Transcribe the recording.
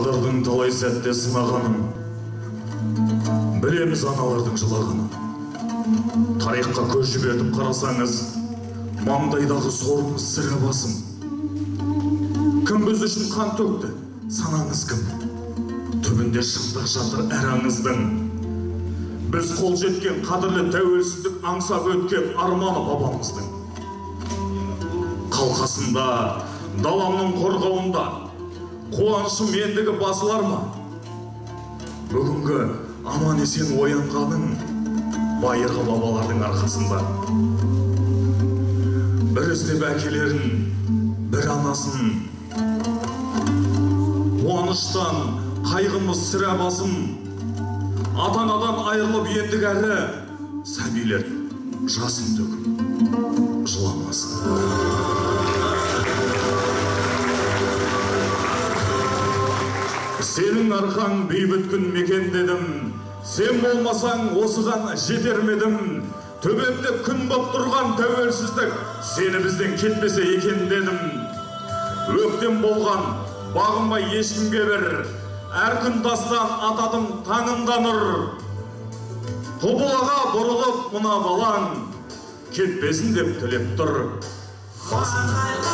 Тағдырдың талай сәтте сынағанын, білеміз аналардың жылағанын. Тарихқа көз жібертіп қарасаңыз, маңдайдағы сорымыз сірә басым. Кім біз үшін қан төкті, санаңыз кім? Түбінде шындық жатыр әр аңыздың. Біз қол жеткен қадірлі тәуелсіздік аңсап өткен арманы бабамыздың. Қалқасында, даламның қорғауында, қуанышым ендігі басылар ма? Бүгінгі аман есен оянғаның байырғы бабалардың арқасында. Бір іздеп әкелерін, бір анасын, қуаныштан қайғымыз сірә басым. Ата-анадан айырылып ендігі әрі сәбилер жасын төгіп жыламасын. Сенің арқаң бейбіт күн мекен дедім, сен болмасаң осыған жетер ме едім? Төбемде күн боп тұрған тәуелсіздік сені бізден кетпесе екен дедім. Өктем болған бағынбай ешкімге бір, әр күн тастан атадым таңында нұр. Құбылаға бұрылып мына балаң кетпесін деп тілеп тұр басын.